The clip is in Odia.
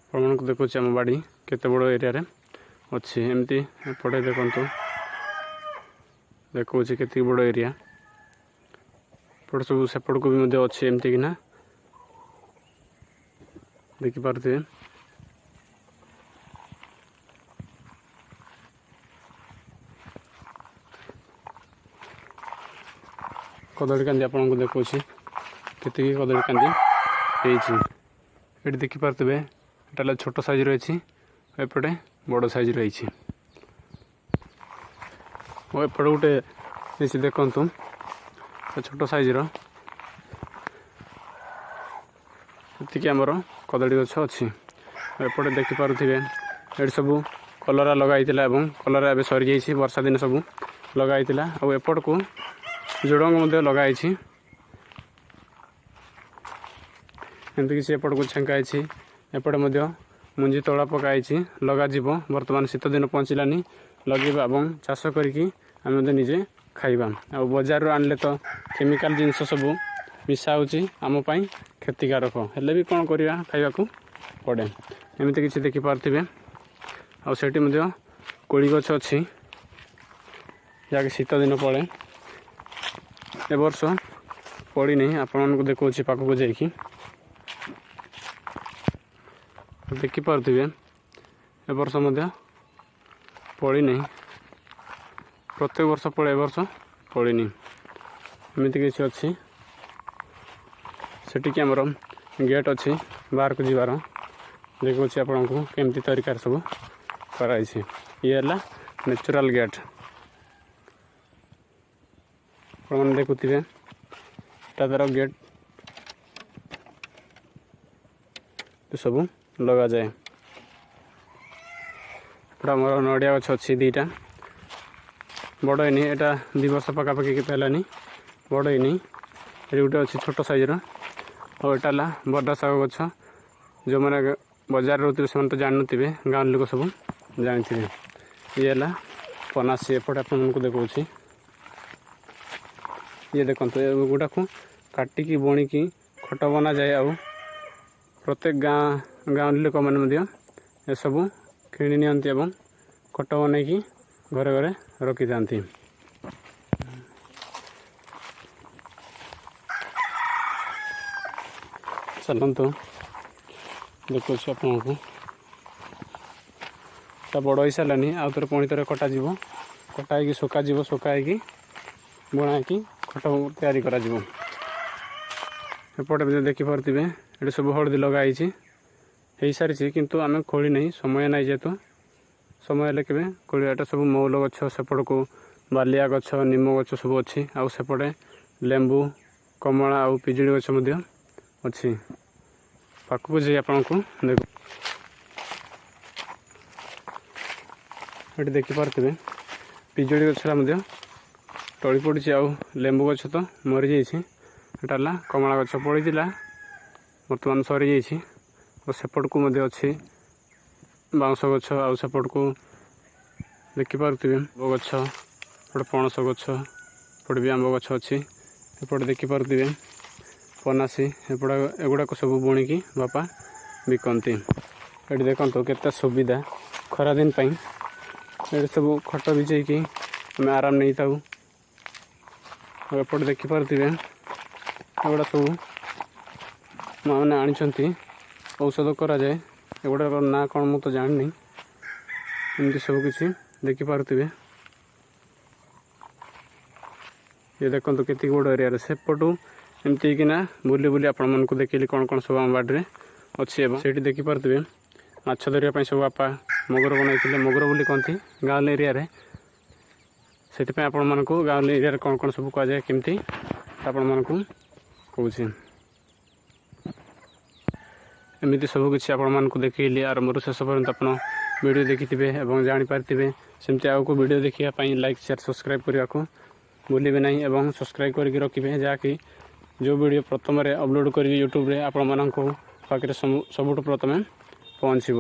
ଆପଣମାନଙ୍କୁ ଦେଖୁଛି ଆମ ବାଡ଼ି କେତେ ବଡ଼ ଏରିଆରେ ଅଛି। ଏମିତି ଏପଟେ ଦେଖନ୍ତୁ, ଦେଖାଉଛି କେତିକି ବଡ଼ ଏରିଆ। ଏପଟେ ସବୁ ସେପଟକୁ ବି ମଧ୍ୟ ଅଛି ଏମିତିକିନା ଦେଖିପାରୁଥିବେ। କଦଳୀ କାନ୍ଦି ଆପଣଙ୍କୁ ଦେଖାଉଛି କେତିକି କଦଳୀ କାନ୍ଦି ହେଇଛି। ଏଠି ଦେଖିପାରୁଥିବେ, ଏଟା ହେଲା ଛୋଟ ସାଇଜ୍ ରହିଛି, ଏପଟେ ବଡ଼ ସାଇଜ୍ ରହିଛି। ଓ ଏପଟେ ଗୋଟେ ହେଇଛି ଦେଖନ୍ତୁ, ଛୋଟ ସାଇଜ୍ର। ଏତିକି ଆମର କଦଳୀ ଗଛ ଅଛି। ଏପଟେ ଦେଖିପାରୁଥିବେ, ଏଠି ସବୁ କଲରା ଲଗା ହେଇଥିଲା ଏବଂ କଲରା ଏବେ ସରିଯାଇଛି, ବର୍ଷା ଦିନ ସବୁ ଲଗା ହେଇଥିଲା। ଆଉ ଏପଟକୁ ଝୁଡ଼ଙ୍ଗ ମଧ୍ୟ ଲଗା ହେଇଛି। ଏମିତି କିଛି ଏପଟକୁ ଛେଙ୍କା ହେଇଛି। ଏପଟେ ମଧ୍ୟ ମୁଞ୍ଜି ତଳା ପକା ହେଇଛି, ଲଗାଯିବ। ବର୍ତ୍ତମାନ ଶୀତ ଦିନ ପହଞ୍ଚିଲାନି, ଲଗେଇବା ଏବଂ ଚାଷ କରିକି ଆମେ ମଧ୍ୟ ନିଜେ ଖାଇବା। ଆଉ ବଜାରରୁ ଆଣିଲେ ତ କେମିକାଲ ଜିନିଷ ସବୁ ମିଶା ହେଉଛି, ଆମ ପାଇଁ କ୍ଷତିକାରକ। ହେଲେ ବି କ'ଣ କରିବା, ଖାଇବାକୁ ପଡ଼େ। ଏମିତି କିଛି ଦେଖିପାରୁଥିବେ। ଆଉ ସେଠି ମଧ୍ୟ କୋଳି ଗଛ ଅଛି, ଯାହାକି ଶୀତ ଦିନ ପଡ଼େ। ଏ ବର୍ଷ ପଡ଼ିନି, ଆପଣମାନଙ୍କୁ ଦେଖାଉଛି ପାଖକୁ ଯାଇକି। ଦେଖିପାରୁଥିବେ, ଏ ବର୍ଷ ମଧ୍ୟ ପଡ଼ିନି। ପ୍ରତ୍ୟେକ ବର୍ଷ ପଡ଼େ, ଏ ବର୍ଷ ପଡ଼ିନି। ଏମିତି କିଛି ଅଛି। ସେଠିକି ଆମର ଗେଟ୍ ଅଛି ବାହାରକୁ ଯିବାର। ଦେଖାଉଛି ଆପଣଙ୍କୁ କେମିତି ତରିକାରେ ସବୁ କରାଯାଇଛି। ଇଏ ହେଲା ନ୍ୟାଚୁରାଲ୍ ଗେଟ୍। ଆପଣମାନେ ଦେଖୁଥିବେ, ଏଟା ତାର ଗେଟ୍ ସବୁ ଲଗାଯାଏ। ଏପଟେ ଆମର ନଡ଼ିଆ ଗଛ ଅଛି 2ଟା, ବଡ଼ ହେଇନି। ଏଇଟା 2 ବର୍ଷ ପାଖାପାଖି କେତେ ହେଲାନି, ବଡ଼ ହେଇନି। ଏଠି ଗୋଟେ ଅଛି ଛୋଟ ସାଇଜ୍ର। ଆଉ ଏଇଟା ହେଲା ବଡ଼ା ଶାଗ ଗଛ। ଯେଉଁମାନେ ବଜାରରେ ରହୁଥିବେ ସେମାନେ ତ ଜାଣିନଥିବେ, ଗାଁ ଲୋକ ସବୁ ଜାଣିଥିବେ। ଇଏ ହେଲା ପନାସି। ଏପଟେ ଆପଣମାନଙ୍କୁ ଦେଖାଉଛି, ଇଏ ଦେଖନ୍ତୁ, ଏଗୁଡ଼ାକୁ କାଟିକି ବୁଣିକି ଖଟ ବନାଯାଏ। ଆଉ ପ୍ରତ୍ୟେକ ଗାଁ ଲୋକମାନେ ମଧ୍ୟ ଏସବୁ କିଣି ନିଅନ୍ତି ଏବଂ ଖଟ ବନେଇକି ଘରେ ଘରେ ରଖିଥାନ୍ତି। ଚାଲନ୍ତୁ ଦେଖାଉଛି ଆପଣଙ୍କୁ। ତା ବଡ଼ ହେଇସାରିଲାନି, ଆଉ ଥରେ ପୁଣି ଥରେ କଟାଯିବ। କଟା ହେଇକି ଶୁଖାଯିବ, ଶୁଖା ହେଇକି ବୁଣା ହେଇକି ଖଟ ତିଆରି କରାଯିବ। ଏପଟେ ବି ଦେଖିପାରୁଥିବେ, ଏଠି ସବୁ ହଳଦୀ ଲଗା ହେଇଛି, ହେଇସାରିଛି, କିନ୍ତୁ ଆମେ ଖୋଳି ନାହିଁ, ସମୟ ନାହିଁ। ଯେହେତୁ ସମୟ ହେଲେ କେବେ ଖୋଳିବା। ଏଟା ସବୁ ମହୁଲ ଗଛ, ସେପଟକୁ ବାଲିଆ ଗଛ, ନିମ ଗଛ ସବୁ ଅଛି। ଆଉ ସେପଟେ ଲେମ୍ବୁ, କମଳା ଆଉ ପିଜୁଳି ଗଛ ମଧ୍ୟ ଅଛି। ପାଖକୁ ଯାଇ ଆପଣଙ୍କୁ ଦେଖ, ଏଠି ଦେଖିପାରୁଥିବେ ପିଜୁଳି ଗଛଟା ମଧ୍ୟ ଟଳି ପଡ଼ିଛି, ଆଉ ଲେମ୍ବୁ ଗଛ ତ ମରିଯାଇଛି। ଏଟା ହେଲା କମଳା ଗଛ, ପଡ଼ିଥିଲା, ବର୍ତ୍ତମାନ ସରିଯାଇଛି। ଆଉ ସେପଟକୁ ମଧ୍ୟ ଅଛି ବାଉଁଶ ଗଛ। ଆଉ ସେପଟକୁ ଦେଖିପାରୁଥିବେ ଆମ୍ବ ଗଛ, ଏପଟେ ପଣସ ଗଛ, ଏପଟେ ବି ଆମ୍ବ ଗଛ ଅଛି। ଏପଟେ ଦେଖିପାରୁଥିବେ ପନାସି, ଏପଟ ଏଗୁଡ଼ାକ ସବୁ ବୁଣିକି ବାପା ବିକନ୍ତି। ଏଠି ଦେଖନ୍ତୁ କେତେ ସୁବିଧା ଖରାଦିନ ପାଇଁ। ଏଠି ସବୁ ଖଟ ବିଛେଇକି ଆମେ ଆରାମ ନେଇଥାଉ। ଆଉ ଏପଟେ ଦେଖିପାରୁଥିବେ ଏଗୁଡ଼ା ସବୁ ମାଆମାନେ ଆଣିଛନ୍ତି, ଔଷଧ କରାଯାଏ। ଏଗୁଡ଼ାକ ନାଁ କ'ଣ ମୁଁ ତ ଜାଣିନି। ଏମିତି ସବୁ କିଛି ଦେଖିପାରୁଥିବେ। ଇଏ ଦେଖନ୍ତୁ କେତିକି ବଡ଼ ଏରିଆରେ। ସେପଟୁ ଏମିତି ହେଇକିନା ବୁଲି ବୁଲି ଆପଣମାନଙ୍କୁ ଦେଖିଲି କ'ଣ କ'ଣ ସବୁ ଆମ ବାଡ଼ିରେ ଅଛି। ଏବଂ ସେଇଠି ଦେଖିପାରୁଥିବେ ମାଛ ଧରିବା ପାଇଁ ସବୁ ବାପା ମଗର ବନାଇଥିଲେ। ମଗର ବୋଲି କହନ୍ତି ଗାଉଁଲି ଏରିଆରେ। ସେଥିପାଇଁ ଆପଣମାନଙ୍କୁ ଗାଉଁଲି ଏରିଆରେ କ'ଣ କ'ଣ ସବୁ କୁହାଯାଏ କେମିତି ଆପଣମାନଙ୍କୁ କହୁଛି। ଏମିତି ସବୁ କିଛି ଆପଣମାନଙ୍କୁ ଦେଖେଇଲି। ଆରମ୍ଭରୁ ଶେଷ ପର୍ଯ୍ୟନ୍ତ ଆପଣ ଭିଡ଼ିଓ ଦେଖିଥିବେ ଏବଂ ଜାଣିପାରିଥିବେ। ସେମିତି ଆଗକୁ ଭିଡ଼ିଓ ଦେଖିବା ପାଇଁ ଲାଇକ୍, ସେୟାର, ସବସ୍କ୍ରାଇବ୍ କରିବାକୁ ଭୁଲିବେ ନାହିଁ ଏବଂ ସବସ୍କ୍ରାଇବ୍ କରିକି ରଖିବେ, ଯାହାକି ଯେଉଁ ଭିଡ଼ିଓ ପ୍ରଥମରେ ଅପଲୋଡ଼ କରିବି ୟୁଟ୍ୟୁବରେ ଆପଣମାନଙ୍କ ପାଖରେ ସବୁଠୁ ପ୍ରଥମେ ପହଞ୍ଚିବ।